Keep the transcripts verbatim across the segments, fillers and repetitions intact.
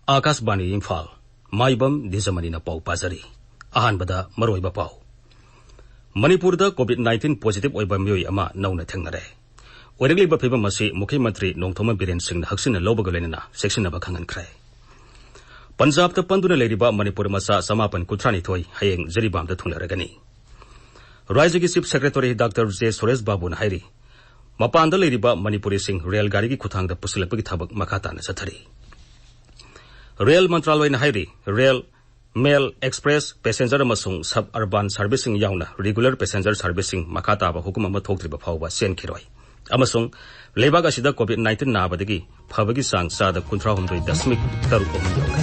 ꯑꯥꯀꯥꯁꯕꯥꯅꯤ ꯏꯝꯐꯥꯜ, ꯃꯥꯏꯕꯝ ꯗꯤꯖꯃꯅꯤꯅ ꯄꯥꯎ ꯄꯥꯖꯔꯤ꯫ ꯑꯍꯥꯟꯕꯗ ꯃꯔꯨꯑꯣꯏꯕ ꯄꯥꯎ꯫ ꯃꯅꯤꯄꯨꯔꯗ COVID nineteen positive ꯑꯣꯏꯕ ꯃꯤꯑꯣꯏ ꯑꯃ ꯅꯧꯅ ꯊꯦꯡꯅꯔꯦ꯫ ꯑꯣꯏꯔꯛꯂꯤꯕ ꯐꯤꯕꯝ ꯑꯁꯤ ꯃꯨꯈ꯭ꯌ ꯃꯟꯇ꯭ꯔꯤ ꯅꯣꯡꯊꯣꯝꯕꯝ ꯕꯤꯔꯦꯟ ꯁꯤꯡꯅ ꯍꯛꯆꯤꯟꯅ ꯂꯧꯕꯒ ꯂꯣꯏꯅꯅ ꯆꯦꯛꯁꯤꯟꯅꯕ ꯈꯪꯍꯟꯈ꯭ꯔꯦ꯫ ꯄꯟꯖꯥꯕꯇ ꯄꯟꯗꯨꯅ ꯂꯩꯔꯤꯕ ꯃꯅꯤꯄꯨꯔ ꯃꯆꯥ ꯆꯃꯥꯄꯟ ꯀꯨꯟꯊ꯭ꯔꯥ ꯅꯤꯊꯣꯏ ꯍꯌꯦꯡ ꯖꯤꯔꯤꯕꯥꯝꯗ ꯊꯨꯡꯂꯔꯒꯅꯤ꯫ ꯔꯥꯖ꯭ꯌꯒꯤ Chief Secretary Doctor J Suresh ꯕꯥꯕꯨꯅ ꯍꯥꯏꯔꯤ, ꯃꯄꯥꯟꯗ ꯂꯩꯔꯤꯕ ꯃꯅꯤꯄꯨꯔꯤꯁꯤꯡ ꯔꯦꯜ ꯒꯥꯔꯤꯒꯤ ꯈꯨꯠꯊꯥꯡꯗ ꯄꯨꯁꯤꯜꯂꯛꯄꯒꯤ ꯊꯕꯛ ꯃꯈꯥ ꯇꯥꯅ ꯆꯠꯊꯔꯤ꯫ ꯔꯦꯜ ꯃꯟꯇ꯭ꯔꯥꯂꯣꯏꯅ ꯍꯥꯏꯔꯤ, ꯔꯦꯜ, ꯃꯦꯜ, ꯑꯦꯛꯁꯄ꯭ꯔꯦꯁ, ꯄꯦꯁꯦꯟꯖꯔ ꯑꯃꯁꯨꯡ ꯁꯕ ꯑꯔꯕꯥꯟ ꯁꯔꯚꯤꯁꯁꯤꯡ ꯌꯥꯎꯅ ꯔꯤꯒꯨꯂꯔ ꯄꯦꯁꯦꯟꯖꯔ ꯁꯔꯚꯤꯁꯁꯤꯡ ꯃꯈꯥ ꯇꯥꯕ ꯍꯨꯀꯨꯝ ꯑꯃ ꯊꯣꯛꯇ꯭ꯔꯤꯕ ꯐꯥꯎꯕ ꯆꯦꯟꯈꯤꯔꯣꯏ꯫ ꯑꯃꯁꯨꯡ ꯂꯩꯕꯥꯛ ꯑꯁꯤꯗ COVID nineteen ꯅꯥꯕꯗꯒꯤ ꯐꯕꯒꯤ ꯆꯥꯡ ꯆꯥꯗ ꯀꯨꯟꯊ꯭ꯔꯥ ꯍꯨꯝꯗꯣꯏ ꯗꯁꯃꯤꯛ ꯇꯔꯨꯛ ꯑꯍꯨꯝ ꯌꯧꯔꯦ꯫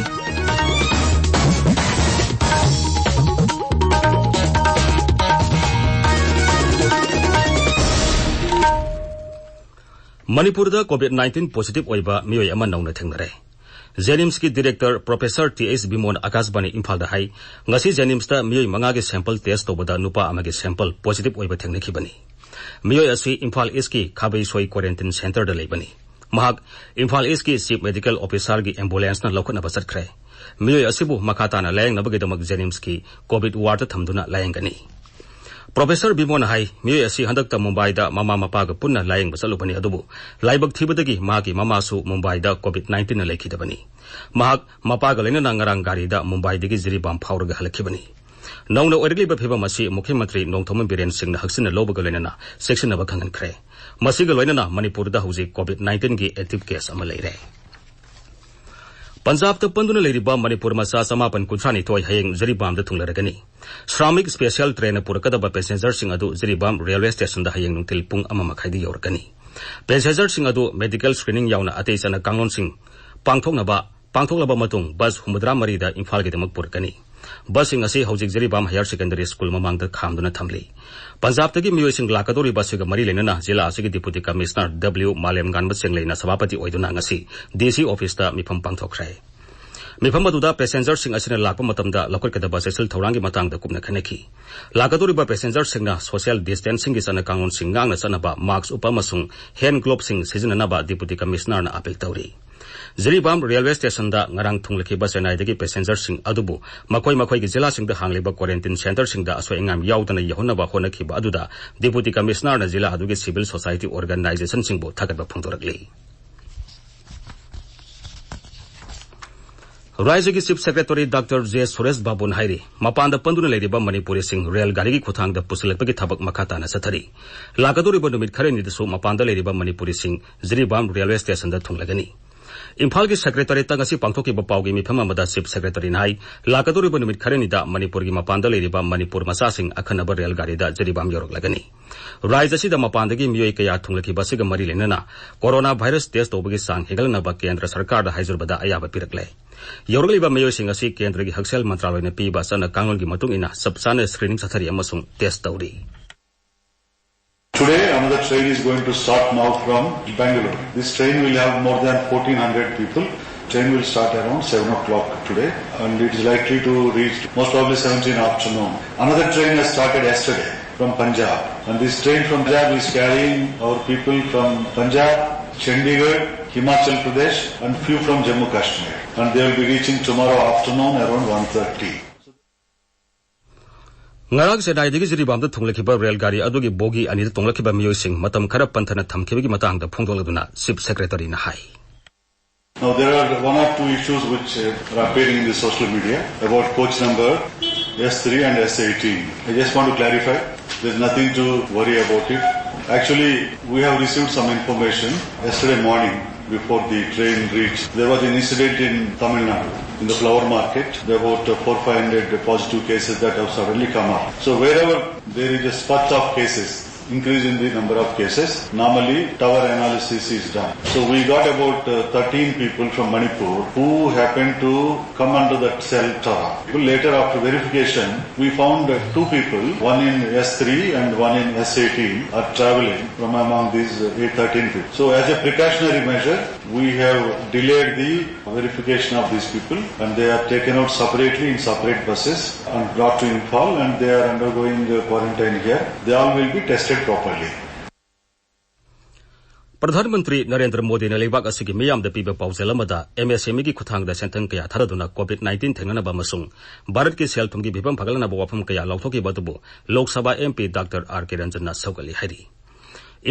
ꯃꯅꯤꯄꯨꯔꯗ COVID nineteen positive ꯑꯣꯏꯕ ꯃꯤꯑꯣꯏ ꯑꯃ ꯅꯧꯅ ꯊꯦꯡꯅꯔꯦ꯫ JNIMSꯀꯤ Director Professor T H ꯕꯤꯃꯣꯟ ꯑꯀꯥꯁꯕꯥꯅꯤ ꯏꯝꯐꯥꯜꯗ ꯍꯥꯏ, ꯉꯁꯤ JNIMSꯇ ꯃꯤꯑꯣꯏ ꯃꯉꯥꯒꯤ sample test ꯇꯧꯕꯗ ꯅꯨꯄꯥ ꯑꯃꯒꯤ sample positive ꯑꯣꯏꯕ ꯊꯦꯡꯅꯈꯤꯕꯅꯤ꯫ ꯃꯤꯑꯣꯏ ꯑꯁꯤ ꯏꯝꯐꯥꯜ Eastꯀꯤ ꯈꯥꯕꯩꯁꯣꯏ quarantine centreꯗ ꯂꯩꯕꯅꯤ꯫ ꯃꯍꯥꯛ ꯏꯝꯐꯥꯜ Eastꯀꯤ Chief Medical Officerꯒꯤ ambulanceꯅ ꯂꯧꯈꯠꯅꯕ ꯆꯠꯈ꯭ꯔꯦ꯫ ꯃꯤꯑꯣꯏ ꯑꯁꯤꯕꯨ ꯃꯈꯥ ꯇꯥꯅ ꯂꯥꯌꯦꯡꯅꯕꯒꯤꯗꯃꯛ JNIMSꯀꯤ COVID wardꯇ ꯊꯝꯗꯨꯅ ꯂꯥꯌꯦꯡꯒꯅꯤ꯫ Professor ꯕꯤꯃꯣꯟꯅ ꯍꯥꯏ, ꯃꯤꯑꯣꯏ ꯑꯁꯤ ꯍꯟꯗꯛꯇ ꯃꯨꯝꯕꯥꯏꯗ ꯃꯃꯥ ꯃꯄꯥꯒ ꯄꯨꯟꯅ ꯂꯥꯌꯦꯡꯕ ꯆꯠꯂꯨꯕꯅꯤ, ꯑꯗꯨꯕꯨ ꯂꯥꯏꯕꯛ ꯊꯤꯕꯗꯒꯤ ꯃꯍꯥꯛꯀꯤ ꯃꯃꯥꯁꯨ ꯃꯨꯝꯕꯥꯏꯗ COVID nineteenꯅ ꯂꯩꯈꯤꯗꯕꯅꯤ꯫ ꯃꯍꯥꯛ ꯃꯄꯥꯒ ꯂꯣꯏꯅꯅ ꯉꯔꯥꯡ ꯒꯥꯔꯤꯗ ꯃꯨꯝꯕꯥꯏꯗꯒꯤ ꯖꯤꯔꯤꯕꯥꯝ ꯐꯥꯎꯔꯒ ꯍꯜꯂꯛꯈꯤꯕꯅꯤ꯫ ꯅꯧꯅ ꯑꯣꯏꯔꯛꯂꯤꯕ ꯐꯤꯕꯝ ꯑꯁꯤ ꯃꯨꯈ꯭ꯌ ꯃꯟꯇ꯭ꯔꯤ ꯅꯣꯡꯊꯣꯝꯕꯝ ꯕꯤꯔꯦꯟ ꯁꯤꯡꯅ ꯍꯛꯆꯤꯟꯅ ꯂꯧꯕꯒ ꯂꯣꯏꯅꯅ ꯆꯦꯛꯁꯤꯟꯅꯕ ꯈꯪꯍꯟꯈ꯭ꯔꯦ꯫ ꯃꯁꯤꯒ ꯂꯣꯏꯅꯅ ꯃꯅꯤꯄꯨꯔꯗ ꯍꯧꯖꯤꯛ COVID nineteenꯒꯤ active case ꯑꯃ ꯂꯩꯔꯦ꯫ ꯄꯟꯖꯥꯕꯇ ꯄꯟꯗꯨꯅ ꯂꯩꯔꯤꯕ ꯃꯅꯤꯄꯨꯔ ꯃꯆꯥ ꯆꯃꯥꯄꯟ ꯀꯨꯟꯊ꯭ꯔꯥ ꯅꯤꯊꯣꯏ ꯍꯌꯦꯡ ꯖꯤꯔꯤꯕꯥꯝꯗ ꯊꯨꯡꯂꯔꯒꯅꯤ꯫ Shramik Special Trainꯅ ꯄꯨꯔꯛꯀꯗꯕ ꯄꯦꯁꯦꯟꯖꯔꯁꯤꯡ ꯑꯗꯨ ꯖꯤꯔꯤꯕꯥꯝ ꯔꯦꯜꯋꯦ ꯁ꯭ꯇꯦꯁꯟꯗ ꯍꯌꯦꯡ ꯅꯨꯡꯊꯤꯜ ꯄꯨꯡ ꯑꯃ ꯃꯈꯥꯏꯗ ꯌꯧꯔꯛꯀꯅꯤ꯫ ꯄꯦꯁꯦꯟꯖꯔꯁꯤꯡ ꯑꯗꯨ medical screening ꯌꯥꯎꯅ ꯑꯇꯩ ꯆꯠꯅ ꯀꯥꯡꯂꯣꯟꯁꯤꯡ ꯄꯥꯡꯊꯣꯛꯅꯕ, ꯄꯥꯡꯊꯣꯛꯂꯕ ꯃꯇꯨꯡ ꯕꯁ ꯍꯨꯝꯐꯨꯇꯔꯥ ꯃꯔꯤꯗ ꯏꯝꯐꯥꯜꯒꯤꯗꯃꯛ ꯄꯨꯔꯛꯀꯅꯤ꯫ ꯕꯁꯁꯤꯡ ꯑꯁꯤ ꯍꯧꯖꯤꯛ ꯖꯤꯔꯤꯕꯥꯝ Higher Secondary School ꯃꯃꯥꯡꯗ ꯈꯥꯝꯗꯨꯅ ꯊꯝꯂꯤ꯫ ꯄꯟꯖꯥꯕꯇꯒꯤ ꯃꯤꯑꯣꯏꯁꯤꯡ ꯂꯥꯛꯀꯗꯧꯔꯤꯕ ꯑꯁꯤꯒ ꯃꯔꯤ ꯂꯩꯅꯅ ꯖꯤꯂꯥ ꯑꯁꯤꯒꯤ Deputy Commissioner W ꯃꯥꯂꯦꯝꯉꯥꯟꯕ ꯆꯦꯡꯂꯩꯅ ꯁꯚꯥꯄꯇꯤ ꯑꯣꯏꯗꯨꯅ ꯉꯁꯤ DC officeꯇ ꯃꯤꯐꯝ ꯄꯥꯡꯊꯣꯛꯈ꯭ꯔꯦ꯫ ꯃꯤꯐꯝ ꯑꯗꯨꯗ ꯄꯦꯁꯦꯟꯖꯔꯁꯤꯡ ꯑꯁꯤꯅ ꯂꯥꯛꯄ ꯃꯇꯝꯗ ꯂꯧꯈꯠꯀꯗꯕ ꯆꯦꯛꯁꯤꯜ ꯊꯧꯔꯥꯡꯒꯤ ꯃꯇꯥꯡꯗ ꯀꯨꯞꯅ ꯈꯟꯅꯈꯤ꯫ ꯂꯥꯛꯀꯗꯧꯔꯤꯕ ꯄꯦꯁꯦꯟꯖꯔꯁꯤꯡꯅ social distancingꯒꯤ ꯆꯠꯅ ꯀꯥꯡꯂꯣꯟꯁꯤꯡ ꯉꯥꯛꯅ ꯆꯠꯅꯕ, mask ꯎꯞꯄ ꯑꯃꯁꯨꯡ hand gloveꯁꯤꯡ ꯁꯤꯖꯤꯟꯅꯅꯕ Deputy Commissionerꯅ appeal ꯇꯧꯔꯤ꯫ ꯖꯤꯔꯤꯕꯥꯝ ꯔꯦꯜꯋꯦ ꯁ꯭ꯇꯦꯁꯟꯗ ꯉꯔꯥꯡ ꯊꯨꯡꯂꯈꯤꯕ ꯆꯦꯟꯅꯥꯏꯗꯒꯤ ꯄꯦꯁꯦꯟꯖꯔꯁꯤꯡ ꯑꯗꯨꯕꯨ ꯃꯈꯣꯏ ꯃꯈꯣꯏꯒꯤ ꯖꯤꯂꯥꯁꯤꯡꯗ ꯍꯥꯡꯂꯤꯕ ꯀ꯭ꯋꯥꯔꯦꯟꯇꯤꯟ ꯁꯦꯟꯇꯔꯁꯤꯡꯗ ꯑꯁꯣꯏ ꯑꯉꯥꯝ ꯌꯥꯎꯗꯅ ꯌꯧꯍꯟꯅꯕ ꯍꯣꯠꯅꯈꯤꯕ ꯑꯗꯨꯗ ꯗꯤꯄꯨꯇꯤ ꯀꯃꯤꯁꯅꯔꯅ ꯖꯤꯂꯥ ꯑꯗꯨꯒꯤ ꯁꯤꯚꯤꯜ ꯁꯣꯁꯥꯏꯇꯤ ꯑꯣꯔꯒꯅꯥꯏꯖꯦꯁꯟꯁꯤꯡꯕꯨ ꯊꯥꯒꯠꯄ ꯐꯣꯡꯗꯣꯔꯛꯂꯤ꯫ ꯔꯥꯖ꯭ꯌꯒꯤ chief secretary doctor J Suresh ꯕꯥꯕꯨꯅ ꯍꯥꯏꯔꯤ, ꯃꯄꯥꯟꯗ ꯄꯟꯗꯨꯅ ꯂꯩꯔꯤꯕ ꯃꯅꯤꯄꯨꯔꯤꯁꯤꯡ ꯔꯦꯜ ꯒꯥꯔꯤꯒꯤ ꯈꯨꯊꯥꯡꯗ ꯄꯨꯁꯤꯜꯂꯛꯄꯒꯤ ꯊꯕꯛ ꯃꯈꯥ ꯇꯥꯅ ꯆꯠꯊꯔꯤ꯫ ꯂꯥꯛꯀꯗꯧꯔꯤꯕ ꯅꯨꯃꯤꯠ ꯈꯔꯅꯤꯗꯁꯨ ꯃꯄꯥꯟꯗ ꯂꯩꯔꯤꯕ ꯃꯅꯤꯄꯨꯔꯤꯁꯤꯡ ꯖꯤꯔꯤꯕꯥꯝ ꯔꯦꯜꯋꯦ ꯁ꯭ꯇꯦꯁꯟꯗ ꯊꯨꯡꯂꯒꯅꯤ꯫ ꯏꯝꯐꯥꯜꯒꯤ ꯁꯦꯀ꯭ꯔꯦꯇꯔꯤꯌꯦꯠꯇ ꯉꯁꯤ ꯄꯥꯡꯊꯣꯛꯈꯤꯕ ꯄꯥꯎꯒꯤ ꯃꯤꯐꯝ ꯑꯃꯗ ꯆꯤꯐ ꯁꯦꯀ꯭ꯔꯦꯇꯔꯤꯅ ꯍꯥꯏ, ꯂꯥꯛꯀꯗꯧꯔꯤꯕ ꯅꯨꯃꯤꯠ ꯈꯔꯅꯤꯗ ꯃꯅꯤꯄꯨꯔꯒꯤ ꯃꯄꯥꯟꯗ ꯂꯩꯔꯤꯕ ꯃꯅꯤꯄꯨꯔ ꯃꯆꯥꯁꯤꯡ ꯑꯈꯟꯅꯕ ꯔꯦꯜ ꯒꯥꯔꯤꯗ ꯖꯤꯔꯤꯕꯥꯝ ꯌꯧꯔꯛꯂꯒꯅꯤ꯫ ꯔꯥꯖ꯭ꯌ ꯑꯁꯤꯗ ꯃꯄꯥꯟꯗꯒꯤ ꯃꯤꯑꯣꯏ ꯀꯌꯥ ꯊꯨꯡꯂꯈꯤꯕ ꯑꯁꯤꯒ ꯃꯔꯤ ꯂꯩꯅꯅ ꯀꯣꯔꯣꯅꯥ ꯚꯥꯏꯔꯁ ꯇꯦꯁ ꯇꯧꯕꯒꯤ ꯆꯥꯡ ꯍꯦꯟꯒꯠꯍꯟꯅꯕ ꯀꯦꯟꯗ꯭ꯔ ꯁꯔꯀꯥꯔꯗ ꯍꯥꯏꯖꯕꯗ ꯑꯌꯥꯕ ꯄꯤꯔꯛꯂꯦ꯫ ꯌꯧꯔꯛꯂꯤꯕ ꯃꯤꯑꯣꯏꯁꯤꯡ ꯑꯁꯤ ꯀꯦꯟꯗ꯭ꯔꯒꯤ ꯍꯛꯁꯦꯜ ꯃꯟꯇ꯭ꯔꯥꯂꯣꯏꯅ ꯄꯤꯕ ꯆꯠꯅ ꯀꯥꯡꯂꯣꯟꯒꯤ ꯃꯇꯨꯡ ꯏꯟꯅ ꯆꯞ ꯆꯥꯅ ꯁ꯭ꯀ꯭ꯔꯤꯅꯤꯡ ꯆꯠꯊꯔꯤ ꯑꯃꯁꯨꯡ ꯇꯦꯁ ꯇꯧꯔꯤ꯫ Today, another train is going to start now from Bangalore. This train will have more than fourteen hundred people. Train will start around seven o'clock today, and it is likely to reach most probably seventeen afternoon. Another train has started yesterday from Punjab, and this train from Punjab is carrying our people from Punjab, Chandigarh, Himachal Pradesh, and few from Jammu Kashmir. And they will be reaching tomorrow afternoon around one thirty. ꯉꯔꯥꯡ ꯆꯦꯟꯅꯥꯏꯗꯒꯤ ꯖꯤꯔꯤꯕꯥꯝꯗ ꯊꯨꯡꯂꯈꯤꯕ rail ꯒꯥꯔꯤ ꯑꯗꯨꯒꯤ ꯕꯣꯒꯤ ꯑꯅꯤꯗ ꯇꯣꯡꯂꯛꯈꯤꯕ ꯃꯤꯑꯣꯏꯁꯤꯡ ꯃꯇꯝ ꯈꯔ ꯄꯟꯊꯅ ꯊꯝꯈꯤꯕꯒꯤ ꯃꯇꯥꯡꯗ ꯐꯣꯡꯗꯣꯛꯂꯗꯨꯅ ꯆꯤꯐ ꯁꯦꯀ꯭ꯔꯦꯇꯔꯤꯅ ꯍꯥꯏ꯫ Now, there are one or two issues which uh, are appearing in the social media about coach number S three and S eighteen. I just want to clarify, there's nothing to worry about it. Actually, we have received some information yesterday morning before the train reached. There was an incident in Tamil Nadu, in the flower market. There were about uh, four, five hundred positive cases that have suddenly come up. So wherever there is a spurt of cases, increase in the number of cases, normally tower analysis is done. So we got about uh, thirteen people from Manipur who happened to come under that cell tower. Later, after verification, we found uh, two people, one in S three and one in S eighteen, are traveling from among these uh, thirteen people. So as a precautionary measure, we have delayed the verification of these people, and they are taken out separately in separate buses and brought to Imphal, and they are undergoing uh, quarantine here. They all will be tested properly. Pradhan Mantri Narendra ꯃꯣꯗꯤꯅ ꯂꯩꯕꯥꯛ ꯑꯁꯤꯒꯤ ꯃꯤꯌꯥꯝꯗ ꯄꯤꯕ ꯄꯥꯎꯖꯦꯜ ꯑꯃꯗ, M ꯑꯦꯁ M ꯏꯒꯤ ꯈꯨꯠꯊꯥꯡꯗ ꯁꯦꯟꯊꯪ ꯀꯌꯥ ꯊꯥꯗꯗꯨꯅ ꯀꯣꯚꯤꯗ ꯅꯥꯏꯟꯇꯤꯟ ꯊꯦꯡꯅꯅꯕ ꯑꯃꯁꯨꯡ ꯚꯥꯔꯠꯀꯤ ꯁꯦꯜ ꯊꯨꯝꯒꯤ ꯐꯤꯕꯝ ꯐꯒꯠꯂꯅꯕ ꯋꯥꯐꯝ ꯀꯌꯥ ꯂꯥꯎꯊꯣꯛꯈꯤꯕ ꯑꯗꯨꯕꯨ Lok Sabha M P doctor R ꯀꯦ ꯔꯟꯖꯟꯅ ꯁꯧꯒꯠꯂꯤ ꯍꯥꯏꯔꯤ꯫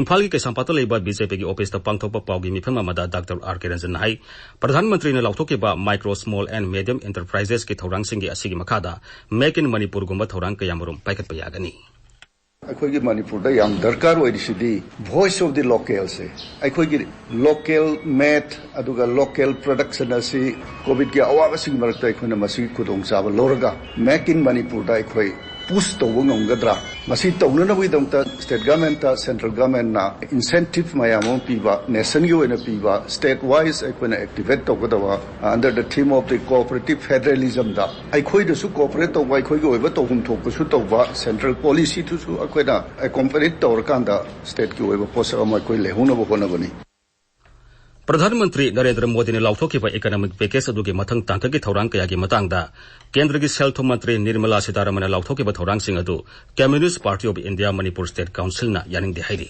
ꯏꯝꯐꯥꯜꯒꯤ ꯀꯩꯁꯥꯝꯄꯥꯠꯇ ꯂꯩꯕ ꯕꯤ ꯖꯦ ꯄꯤꯒꯤ ꯑꯣꯐꯤꯁꯇ ꯄꯥꯡꯊꯣꯛꯄ ꯄꯥꯎꯒꯤ ꯃꯤꯐꯝ ꯑꯃꯗ ꯗꯥꯛꯇꯔ ꯑꯥꯔ ꯀꯦ ꯔꯟꯖꯟꯅ ꯍꯥꯏ, ꯄ꯭ꯔꯙꯥꯟ ꯃꯟꯇ꯭ꯔꯤꯅ ꯂꯥꯎꯊꯣꯛꯈꯤꯕ micro, small and medium enterprises ꯀꯤ ꯊꯧꯔꯥꯡꯁꯤꯡꯒꯤ ꯑꯁꯤꯒꯤ ꯃꯈꯥꯗ Make in ꯃꯅꯤꯄꯨꯔꯒꯨꯝꯕ ꯊꯧꯔꯥꯡ ꯀꯌꯥꯃꯔꯨꯝ ꯄꯥꯏꯈꯠꯄ ꯌꯥꯒꯅꯤ꯫ ꯑꯩꯈꯣꯏꯒꯤ ꯃꯅꯤꯄꯨꯔꯗ ꯌꯥꯝ ꯗꯔꯀꯥꯔ ꯑꯣꯏꯔꯤꯁꯤꯗꯤ Voice of the Local ꯁꯦ꯫ ꯑꯩꯈꯣꯏꯒꯤ local made ꯑꯗꯨꯒ local production ꯑꯁꯤ ꯀꯣꯚꯤꯗꯀꯤ ꯑꯋꯥꯕꯁꯤꯡ ꯃꯔꯛꯇ ꯑꯩꯈꯣꯏꯅ ꯃꯁꯤꯒꯤ ꯈꯨꯗꯣꯡꯆꯥꯕ ꯂꯧꯔꯒ Make in ꯃꯅꯤꯄꯨꯔꯗ ꯑꯩꯈꯣꯏ ꯄꯨꯁ ꯇꯧꯕ ꯉꯝꯒꯗ꯭ꯔꯥ? ꯃꯁꯤ ꯇꯧꯅꯅꯕꯒꯤꯗꯃꯛꯇ state government ꯇ central government ꯅ incentive ꯃꯌꯥꯝ ꯑꯃ ꯄꯤꯕ, ꯅꯦꯁꯟꯒꯤ ꯑꯣꯏꯅ ꯄꯤꯕ, state wise ꯑꯩꯈꯣꯏꯅ activate ꯇꯧꯒꯗꯕ, under the theme of the cooperative federalism ꯗ ꯑꯩꯈꯣꯏꯗꯁꯨ cooperate ꯇꯧꯕ, ꯑꯩꯈꯣꯏꯒꯤ ꯑꯣꯏꯕ ꯇꯧꯐꯝ ꯊꯣꯛꯄꯁꯨ ꯇꯧꯕ, central policy ꯗꯨꯁꯨ ꯑꯩꯈꯣꯏꯅ accompany ꯇꯧꯔꯀꯥꯟꯗ state ꯀꯤ ꯑꯣꯏꯕ ꯄꯣꯠꯁꯛ ꯑꯃ ꯑꯩꯈꯣꯏ ꯂꯩꯍꯧꯅꯕ ꯍꯣꯠꯅꯒꯅꯤ꯫ ꯄ꯭ꯔꯙꯥꯟ ꯃꯟꯇ꯭ꯔꯤ ꯅꯔꯦꯟꯗ꯭ꯔ ꯃꯣꯗꯤꯅ ꯂꯥꯎꯊꯣꯛꯈꯤꯕ economic package ꯑꯗꯨꯒꯤ ꯃꯊꯪ ꯇꯥꯡꯀꯛꯀꯤ ꯊꯧꯔꯥꯡ ꯀꯌꯥꯒꯤ ꯃꯇꯥꯡꯗ ꯀꯦꯟꯗ꯭ꯔꯒꯤ ꯁꯦꯜ ꯊꯨꯝ ꯃꯟꯇ꯭ꯔꯤ ꯅꯤꯔꯃꯂꯥ ꯁꯤꯇꯥꯔꯥꯃꯟꯅ ꯂꯥꯎꯊꯣꯛꯈꯤꯕ ꯊꯧꯔꯥꯡꯁꯤꯡ ꯑꯗꯨ Communist Party of India Manipur State Council ꯅ ꯌꯥꯅꯤꯡꯗꯦ ꯍꯥꯏꯔꯤ꯫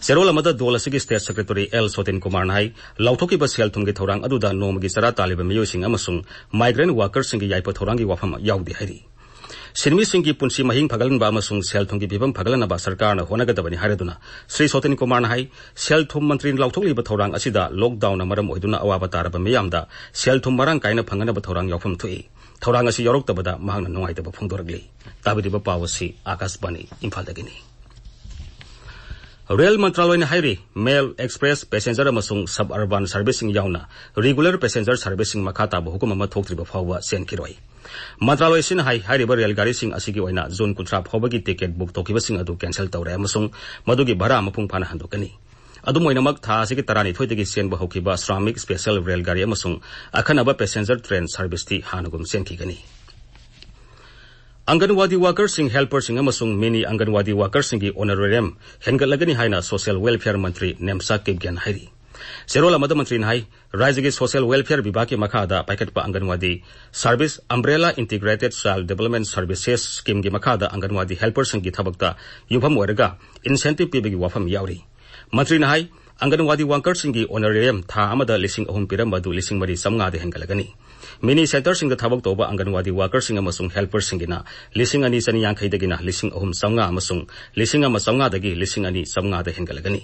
ꯆꯦꯔꯣꯜ ꯑꯃꯗ ꯗꯣꯜ ꯑꯁꯤꯒꯤ state secretary ꯑꯦꯜ ꯁꯣꯇꯤꯟ ꯀꯨꯃꯥꯔꯅ ꯍꯥꯏ, ꯂꯥꯎꯊꯣꯛꯈꯤꯕ ꯁꯦꯜ ꯊꯨꯝꯒꯤ ꯊꯧꯔꯥꯡ ꯑꯗꯨꯗ ꯅꯣꯡꯃꯒꯤ ꯆꯔꯥ ꯇꯥꯜꯂꯤꯕ ꯃꯤꯑꯣꯏꯁꯤꯡ ꯑꯃꯁꯨꯡ migrant worker ꯁꯤꯡꯒꯤ ꯌꯥꯏꯐ ꯊꯧꯔꯥꯡꯒꯤ ꯋꯥꯐꯝ ꯌꯥꯎꯗꯦ ꯍꯥꯏꯔꯤ꯫ ꯁꯤꯟꯃꯤꯁꯤꯡꯒꯤ ꯄꯨꯟꯁꯤ ꯃꯍꯤꯡ ꯐꯒꯠꯍꯟꯕ ꯑꯃꯁꯨꯡ ꯁꯦꯜ ꯊꯨꯝꯒꯤ ꯐꯤꯕꯝ ꯐꯒꯠꯍꯟꯅꯕ ꯁꯔꯀꯥꯔꯅ ꯍꯣꯠꯅꯒꯗꯕꯅꯤ ꯍꯥꯏꯔꯗꯨꯅ, ꯁ꯭ꯔꯤ ꯁꯣꯇꯤꯟ ꯀꯨꯃꯥꯔꯅ ꯍꯥꯏ, ꯁꯦꯜ ꯊꯨꯝ ꯃꯟꯇ꯭ꯔꯤꯅ ꯂꯥꯎꯊꯣꯛꯂꯤꯕ ꯊꯧꯔꯥꯡ ꯑꯁꯤꯗ lockdown ꯅ ꯃꯔꯝ ꯑꯣꯏꯗꯨꯅ ꯑꯋꯥꯕ ꯇꯥꯔꯕ ꯃꯤꯌꯥꯝꯗ ꯁꯦꯜ ꯊꯨꯝ ꯃꯔꯥꯡ ꯀꯥꯏꯅ ꯐꯪꯍꯟꯅꯕ ꯊꯧꯔꯥꯡ ꯌꯥꯎꯐꯝ ꯊꯣꯛꯏ꯫ ꯊꯧꯔꯥꯡ ꯑꯁꯤ ꯌꯥꯎꯔꯛꯇꯕꯗ ꯃꯍꯥꯛꯅ ꯅꯨꯡꯉꯥꯏꯇꯕ ꯐꯣꯡꯗꯣꯔꯛꯂꯤ꯫ ꯇꯥꯕꯤꯔꯤꯕ ꯄꯥꯎ ꯑꯁꯤ ꯑꯥꯀꯥꯁꯕꯥꯅꯤ ꯏꯝꯐꯥꯜꯗꯒꯤꯅꯤ꯫ ꯔꯦꯜ ꯃꯟꯇ꯭ꯔꯥꯂꯣꯏꯅ ꯍꯥꯏꯔꯤ, mail, express, passenger ꯑꯃꯁꯨꯡ suburban service ꯁꯤꯡ ꯌꯥꯎꯅ regular passenger service ꯁꯤꯡ ꯃꯈꯥ ꯇꯥꯕ ꯍꯨꯀꯨꯝ ꯑꯃ ꯊꯣꯛꯇ꯭ꯔꯤꯕ ꯐꯥꯎꯕ ꯆꯦꯟꯈꯤꯔꯣꯏ꯫ ꯃꯟꯇ꯭ꯔꯥꯂꯣꯏ ꯑꯁꯤꯅ ꯍꯥꯏ, ꯍꯥꯏꯔꯤꯕ ꯔꯦꯜ ꯒꯥꯔꯤꯁꯤꯡ ꯑꯁꯤꯒꯤ ꯑꯣꯏꯅ ꯖꯨꯟ ꯀꯨꯟꯊ꯭ꯔꯥ ꯐꯥꯎꯕꯒꯤ ꯇꯤꯀꯦꯠ ꯕꯨꯛ ꯇꯧꯈꯤꯕꯁꯤꯡ ꯑꯗꯨ ꯀꯦꯟꯁꯦꯜ ꯇꯧꯔꯦ ꯑꯃꯁꯨꯡ ꯃꯗꯨꯒꯤ ꯚꯔꯥ ꯃꯄꯨꯡ ꯐꯥꯅ ꯍꯟꯗꯣꯛꯀꯅꯤ꯫ ꯑꯗꯨꯝ ꯑꯣꯏꯅꯃꯛ, ꯊꯥ ꯑꯁꯤꯒꯤ ꯇꯔꯥꯅꯤꯊꯣꯏꯗꯒꯤ ꯆꯦꯟꯕ ꯍꯧꯈꯤꯕ ꯁ꯭ꯔꯥꯃꯤꯛ ꯁ꯭ꯄꯦꯁꯦꯜ ꯔꯦꯜ ꯒꯥꯔꯤ ꯑꯃꯁꯨꯡ ꯑꯈꯟꯅꯕ ꯄꯦꯁꯦꯟꯖꯔ ꯇ꯭ꯔꯦꯟ ꯁꯔꯚꯤꯁꯇꯤ ꯍꯥꯟꯅꯒꯨꯝ ꯆꯦꯟꯈꯤꯒꯅꯤ꯫ ꯑꯪꯒꯟꯋꯥꯗꯤ ꯋꯥꯀꯔꯁꯤꯡ, ꯍꯦꯜꯄꯔꯁꯤꯡ ꯑꯃꯁꯨꯡ ꯃꯤꯅꯤ ꯑꯪꯒꯟꯋꯥꯗꯤ ꯋꯥꯀꯔꯁꯤꯡꯒꯤ ꯑꯣꯅꯔꯦꯔꯤꯌꯝ ꯍꯦꯟꯒꯠꯂꯒꯅꯤ ꯍꯥꯏꯅ ꯁꯣꯁꯤꯌꯦꯜ ꯋꯦꯜꯐꯤꯌꯔ ꯃꯟꯇ꯭ꯔꯤ ꯅꯦꯝꯆꯥ ꯀꯤꯞꯒꯦꯟ ꯍꯥꯏꯔꯤ꯫ ꯆꯦꯔꯣꯜ ꯑꯃꯗ ꯃꯟꯇ꯭ꯔꯤꯅ ꯍꯥꯏ, ꯔꯥꯖ꯭ꯌꯒꯤ ꯁꯣꯁꯤꯌꯦꯜ ꯋꯦꯜꯐꯤꯌꯔ ꯕꯤꯚꯥꯒꯀꯤ ꯃꯈꯥꯗ ꯄꯥꯏꯈꯠꯄ ꯑꯪꯒꯟꯋꯥꯗꯤ service, Umbrella Integrated Child Development Services ꯁ꯭ꯀꯤꯝꯒꯤ ꯃꯈꯥꯗ ꯑꯪꯒꯟꯋꯥꯗꯤ ꯍꯦꯜꯄꯔꯁꯤꯡꯒꯤ ꯊꯕꯛꯇ ꯌꯨꯝꯐꯝ ꯑꯣꯏꯔꯒ ꯏꯟꯁꯦꯟꯇꯤꯚ ꯄꯤꯕꯒꯤ ꯋꯥꯐꯝ ꯌꯥꯎꯔꯤ꯫ ꯃꯟꯇ꯭ꯔꯤꯅ ꯍꯥꯏ, ꯑꯪꯒꯟꯋꯥꯗꯤ ꯋꯥꯀꯔꯁꯤꯡꯒꯤ ꯑꯣꯅꯔꯦꯔꯤꯌꯝ ꯊꯥ ꯑꯃꯗ ꯂꯤꯁꯤꯡ ꯑꯍꯨꯝ ꯄꯤꯔꯝꯕ ꯑꯗꯨ ꯂꯤꯁꯤꯡ ꯃꯔꯤ ꯆꯥꯝꯃꯉꯥꯗ ꯍꯦꯟꯒꯠꯂꯒꯅꯤ꯫ ꯃꯤꯅꯤ ꯁꯦꯟꯇꯔꯁꯤꯡꯗ ꯊꯕꯛ ꯇꯧꯕ ꯑꯪꯒꯟꯋꯥꯗꯤ ꯋꯥꯀꯔꯁꯤꯡ ꯑꯃꯁꯨꯡ ꯍꯦꯜꯄꯔꯁꯤꯡꯒꯤꯅ ꯂꯤꯁꯤꯡ ꯑꯅꯤ ꯆꯅꯤ ꯌꯥꯡꯈꯩꯗꯒꯤꯅ ꯂꯤꯁꯤꯡ ꯑꯍꯨꯝ ꯆꯥꯝꯃꯉꯥ ꯑꯃꯁꯨꯡ ꯂꯤꯁꯤꯡ ꯑꯃ ꯆꯥꯝꯃꯉꯥꯗꯒꯤ ꯂꯤꯁꯤꯡ ꯑꯅꯤ ꯆꯥꯝꯃꯉꯥꯗ ꯍꯦꯟꯒꯠꯂꯒꯅꯤ꯫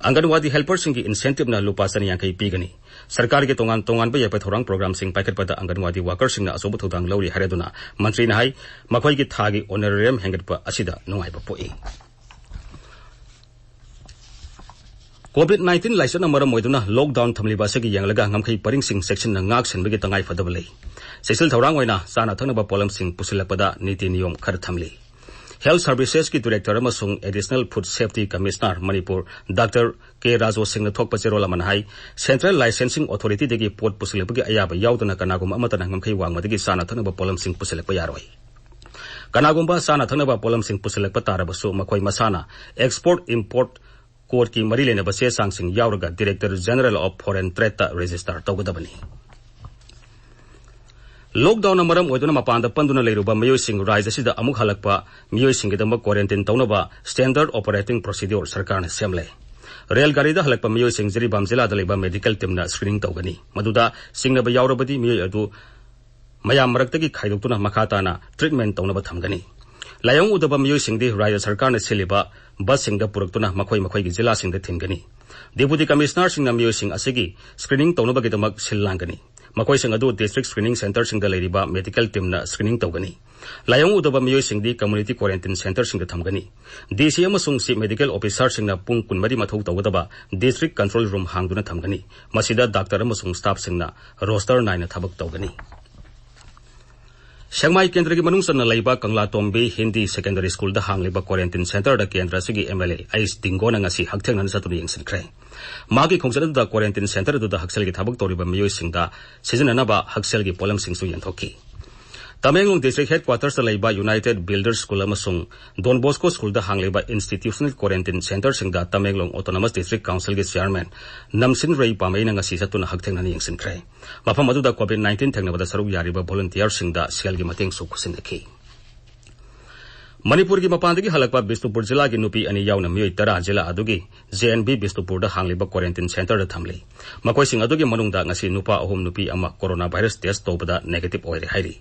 ꯑꯪꯒꯟꯋꯥꯗꯤ ꯍꯦꯜꯄꯔꯁꯤꯡꯒꯤ ꯏꯟꯁꯦꯟꯇꯤꯞꯅ ꯂꯨꯄꯥ ꯆꯅꯤ ꯌꯥꯡꯈꯩ ꯄꯤꯒꯅꯤ꯫ ꯁꯔꯀꯥꯔꯒꯤ ꯇꯣꯉꯥꯟ ꯇꯣꯉꯥꯟꯕ ꯌꯥꯏꯐ ꯊꯧꯔꯥꯡ ꯄ꯭ꯔꯣꯒ꯭ꯔꯥꯝꯁꯤꯡ ꯄꯥꯏꯈꯠꯄꯗ ꯑꯪꯒꯟꯋꯥꯗꯤ ꯋꯥꯀꯔꯁꯤꯡꯅ ꯑꯆꯧꯕ ꯊꯧꯗꯥꯡ ꯂꯧꯔꯤ ꯍꯥꯏꯔꯗꯨꯅ ꯃꯟꯇ꯭ꯔꯤꯅ ꯍꯥꯏ, ꯃꯈꯣꯏꯒꯤ ꯊꯥꯒꯤ ꯑꯣꯅꯔꯦꯔꯤꯌꯝ ꯍꯦꯟꯒꯠꯄ ꯑꯁꯤꯗ ꯅꯨꯡꯉꯥꯏꯕ ꯄꯣꯛꯏ꯫ ꯀꯣꯚꯤꯗ ꯅꯥꯏꯟꯇꯤꯟ ꯂꯥꯏꯆꯠꯅ ꯃꯔꯝ ꯑꯣꯏꯗꯨꯅ ꯂꯣꯛꯗꯥꯎꯟ ꯊꯝꯂꯤꯕ ꯑꯁꯤꯒꯤ ꯌꯦꯡꯂꯒ ꯉꯝꯈꯩ ꯄꯔꯤꯡꯁꯤꯡ ꯆꯦꯛꯁꯤꯟꯅ ꯉꯥꯛ ꯁꯦꯟꯕꯒꯤ ꯇꯉꯥꯏ ꯐꯗꯕ ꯂꯩ꯫ ꯆꯦꯛꯁꯤꯜ ꯊꯧꯔꯥꯡ ꯑꯣꯏꯅ ꯆꯥꯅ ꯊꯛꯅꯕ ꯄꯣꯠꯂꯝꯁꯤꯡ ꯄꯨꯁꯤꯜꯂꯛꯄꯗ ꯅꯤꯇꯤ ꯅꯤꯌꯣꯝ ꯈꯔ ꯊꯝꯂꯤ꯫ ꯍꯦꯜꯊ ꯁꯔꯚꯤꯁꯦꯁꯀꯤ ꯗꯤꯔꯦꯛꯇꯔ ꯑꯃꯁꯨꯡ additional food safety commissioner Manipur doctor K Rajo ꯁꯤꯡꯅ ꯊꯣꯛꯄ ꯆꯦꯔꯣꯜ ꯑꯃꯅ ꯍꯥꯏ, ꯁꯦꯟꯇ꯭ꯔꯦꯜ ꯂꯥꯏꯁꯦꯟꯁꯤꯡ ꯑꯣꯊꯣꯔꯤꯇꯤꯗꯒꯤ ꯄꯣꯠ ꯄꯨꯁꯤꯜꯂꯛꯄꯒꯤ ꯑꯌꯥꯕ ꯌꯥꯎꯗꯅ ꯀꯅꯥꯒꯨꯝꯕ ꯑꯃꯠꯇꯅ ꯉꯝꯈꯩ ꯋꯥꯡꯃꯗꯒꯤ ꯆꯥꯅ ꯊꯛꯅꯕ ꯄꯣꯠꯂꯝꯁꯤꯡ ꯄꯨꯁꯤꯜꯂꯛꯄ ꯌꯥꯔꯣꯏ꯫ ꯀꯅꯥꯒꯨꯝꯕ ꯆꯥꯅ ꯊꯛꯅꯕ ꯄꯣꯠꯂꯝꯁꯤꯡ ꯄꯨꯁꯤꯜꯂꯛꯄ ꯇꯥꯔꯕꯁꯨ ꯃꯈꯣꯏ ꯃꯁꯥꯅ ꯑꯦꯛꯁꯄꯣꯔꯠ ꯏꯝꯄꯣꯔꯠ ꯀꯣꯗꯀꯤ ꯃꯔꯤ ꯂꯩꯅꯕ ꯆꯦ ꯆꯥꯡꯁꯤꯡ ꯌꯥꯎꯔꯒ Director General of Foreign Tradeꯇ ꯔꯦꯖꯤꯁꯇꯥꯔ ꯇꯧꯒꯗꯕꯅꯤ꯫ ꯂꯣꯛꯗꯥꯎꯟꯅ ꯃꯔꯝ ꯑꯣꯏꯗꯨꯅ ꯃꯄꯥꯟꯗ ꯄꯟꯗꯨꯅ ꯂꯩꯔꯨꯕ ꯃꯤꯑꯣꯏꯁꯤꯡ ꯔꯥꯖ꯭ꯌ ꯑꯁꯤꯗ ꯑꯃꯨꯛ ꯍꯜꯂꯛꯄ ꯃꯤꯑꯣꯏꯁꯤꯡꯒꯤꯗꯃꯛ ꯀ꯭ꯋꯥꯔꯦꯟꯇꯤꯟ ꯇꯧꯅꯕ ꯁ꯭ꯇꯦꯟꯗꯔꯗ ꯑꯣꯄꯔꯦꯇꯤꯡ ꯄ꯭ꯔꯣꯁꯤꯗ꯭ꯌꯨꯔ ꯁꯔꯀꯥꯔꯅ ꯁꯦꯝꯂꯦ꯫ ꯔꯦꯜ ꯒꯥꯔꯤꯗ ꯍꯜꯂꯛꯄ ꯃꯤꯑꯣꯏꯁꯤꯡ ꯖꯤꯔꯤꯕꯥꯝ ꯖꯤꯂꯥꯗ ꯂꯩꯕ ꯃꯦꯗꯤꯀꯦꯜ ꯇꯤꯝꯅ ꯁ꯭ꯀ꯭ꯔꯤꯅꯤꯡ ꯇꯧꯒꯅꯤ꯫ ꯃꯗꯨꯗ ꯆꯤꯡꯅꯕ ꯌꯥꯎꯔꯕꯗꯤ ꯃꯤꯑꯣꯏ ꯑꯗꯨ ꯃꯌꯥꯝ ꯃꯔꯛꯇꯒꯤ ꯈꯥꯏꯗꯣꯛꯇꯨꯅ ꯃꯈꯥ ꯇꯥꯅ ꯇ꯭ꯔꯤꯠꯃꯦꯟ ꯇꯧꯅꯕ ꯊꯝꯒꯅꯤ꯫ ꯂꯥꯏꯑꯣꯡ ꯎꯗꯕ ꯃꯤꯑꯣꯏꯁꯤꯡꯗꯤ ꯔꯥꯖ꯭ꯌ ꯁꯔꯀꯥꯔꯅ ꯁꯤꯜꯂꯤꯕ ꯕꯁꯁꯤꯡꯗ ꯄꯨꯔꯛꯇꯨꯅ ꯃꯈꯣꯏ ꯃꯈꯣꯏꯒꯤ ꯖꯤꯂꯥꯁꯤꯡꯗ ꯊꯤꯟꯒꯅꯤ꯫ ꯗꯤꯄꯨꯇꯤ ꯀꯃꯤꯁꯅꯔꯁꯤꯡꯅ ꯃꯤꯑꯣꯏꯁꯤꯡ ꯑꯁꯤꯒꯤ ꯁ꯭ꯀ꯭ꯔꯤꯅꯤꯡ ꯇꯧꯅꯕꯒꯤꯗꯃꯛ ꯁꯤꯜ ꯂꯥꯡꯒꯅꯤ꯫ ꯃꯈꯣꯏꯁꯤꯡ ꯑꯗꯨ ꯗꯤꯁꯇ꯭ꯔꯤꯛ ꯁ꯭ꯀ꯭ꯔꯤꯅꯤꯡ ꯁꯦꯟꯇꯔꯁꯤꯡꯗ ꯂꯩꯔꯤꯕ ꯃꯦꯗꯤꯀꯦꯜ ꯇꯤꯝꯅ ꯁ꯭ꯀ꯭ꯔꯤꯅꯤꯡ ꯇꯧꯒꯅꯤ꯫ ꯂꯥꯏꯑꯣꯡ ꯎꯗꯕ ꯃꯤꯑꯣꯏꯁꯤꯡꯗꯤ ꯀꯝꯃ꯭ꯌꯨꯅꯤꯇꯤ ꯀ꯭ꯋꯥꯔꯦꯟꯇꯤꯟ ꯁꯦꯟꯇꯔꯁꯤꯡꯗ ꯊꯝꯒꯅꯤ꯫ ꯗꯤ ꯁꯤ ꯑꯃꯁꯨꯡ ꯆꯤꯐ ꯃꯦꯗꯤꯀꯦꯜ ꯑꯣꯐꯤꯁꯥꯔꯁꯤꯡꯅ ꯄꯨꯡ ꯀꯨꯟꯃꯔꯤ ꯃꯊꯧ ꯇꯧꯒꯗꯕ ꯗꯤꯁꯇ꯭ꯔꯤꯛ ꯀꯟꯇ꯭ꯔꯣꯜ ꯔꯨꯝ ꯍꯥꯡꯗꯨꯅ ꯊꯝꯒꯅꯤ꯫ ꯃꯁꯤꯗ ꯗꯥꯛꯇꯔ ꯑꯃꯁꯨꯡ ꯁ꯭ꯇꯥꯐꯁꯤꯡꯅ ꯔꯣꯁꯇꯔ ꯅꯥꯏꯅ ꯊꯕꯛ ꯇꯧꯒꯅꯤ꯫ ꯁꯦꯛꯃꯥꯏ ꯀꯦꯟꯗ꯭ꯔꯒꯤ ꯃꯅꯨꯡ ꯆꯟꯅ ꯂꯩꯕ ꯀꯪꯂꯥꯇꯣꯝꯕꯤ ꯍꯤꯟꯗꯤ ꯁꯦꯀꯦꯟꯗꯔꯤ ꯁ꯭ꯀꯨꯜꯗ ꯍꯥꯡꯂꯤꯕ ꯀ꯭ꯋꯥꯔꯦꯟꯇꯤꯟ ꯁꯦꯟꯇꯔꯗ ꯀꯦꯟꯗ꯭ꯔ ꯑꯁꯤꯒꯤ ꯑꯦꯝ ꯑꯦꯜ ꯑꯦ ꯑꯩꯆ ꯗꯤꯡꯒꯣꯅ ꯉꯁꯤ ꯍꯛꯊꯦꯡꯅꯅ ꯆꯠꯇꯨꯅ ꯌꯦꯡꯁꯤꯟꯈ꯭ꯔꯦ꯫ ꯃꯍꯥꯛꯀꯤ ꯈꯣꯡꯆꯠ ꯑꯗꯨꯗ ꯀ꯭ꯋꯥꯔꯦꯟꯇꯤꯟ ꯁꯦꯟꯇꯔ ꯑꯗꯨꯗ ꯍꯛꯁꯦꯜꯒꯤ ꯊꯕꯛ ꯇꯧꯔꯤꯕ ꯃꯤꯑꯣꯏꯁꯤꯡꯗ ꯁꯤꯖꯤꯟꯅꯅꯕ ꯍꯛꯁꯦꯜꯒꯤ ꯄꯣꯠꯂꯝꯁꯤꯡꯁꯨ ꯌꯦꯟꯊꯣꯛꯈꯤ꯫ ꯇꯃꯦꯡꯂꯣꯡ ꯗꯤꯁꯇ꯭ꯔꯤꯛ ꯍꯦꯗꯀ꯭ꯋꯥꯇꯔꯁꯇ ꯂꯩꯕ ꯌꯨꯅꯥꯏꯇꯦꯗ ꯕꯤꯜꯗꯔꯁ ꯁ꯭ꯀꯨꯜ ꯑꯃꯁꯨꯡ ꯗꯣꯟ ꯕꯣꯁꯀꯣ ꯁ꯭ꯀꯨꯜꯗ ꯍꯥꯡꯂꯤꯕ institutional quarantine ꯁꯦꯟꯇꯔꯁꯤꯡꯗ Tamenglong autonomous district ꯀꯥꯎꯟꯁꯤꯜꯒꯤ ꯆꯤꯌꯥꯔꯃꯦꯟ ꯅꯝꯁꯤꯟ ꯔꯩ ꯄꯥꯃꯩꯅ ꯉꯁꯤ ꯆꯠꯇꯨꯅ ꯍꯛꯊꯦꯡꯅꯅ ꯌꯦꯡꯁꯤꯟꯈ꯭ꯔꯦ꯫ ꯃꯐꯝ ꯑꯗꯨꯗ ꯀꯣꯚꯤꯗ ꯅꯥꯏꯟꯇꯤꯟ ꯊꯦꯡꯅꯕꯗ ꯁꯔꯨꯛ ꯌꯥꯔꯤꯕ ꯚꯣꯂꯨꯟꯇꯤꯌꯔꯁꯤꯡꯗ ꯁꯦꯜꯒꯤ ꯃꯇꯦꯡꯁꯨ ꯈꯨꯠꯁꯤꯟꯅꯈꯤ꯫ ꯃꯅꯤꯄꯨꯔꯒꯤ ꯃꯄꯥꯟꯗꯒꯤ ꯍꯜꯂꯛꯄ ꯕꯤꯁꯅꯨꯄꯨꯔ ꯖꯤꯂꯥꯒꯤ ꯅꯨꯄꯤ ꯑꯅꯤ ꯌꯥꯎꯅ ꯃꯤꯑꯣꯏ ꯇꯔꯥ ꯖꯤꯂꯥ ꯑꯗꯨꯒꯤ ꯖꯦ ꯑꯦꯟ ꯚꯤ ꯕꯤꯁꯅꯨꯄꯨꯔꯗ ꯍꯥꯡꯂꯤꯕ quarantine centreꯗ ꯊꯝꯂꯤ꯫ ꯃꯈꯣꯏꯁꯤꯡ ꯑꯗꯨꯒꯤ ꯃꯅꯨꯡꯗ ꯉꯁꯤ ꯅꯨꯄꯥ ꯑꯍꯨꯝ, ꯅꯨꯄꯤ ꯑꯃ corona virus test ꯇꯧꯕꯗ negative ꯑꯣꯏꯔꯦ ꯍꯥꯏꯔꯤ꯫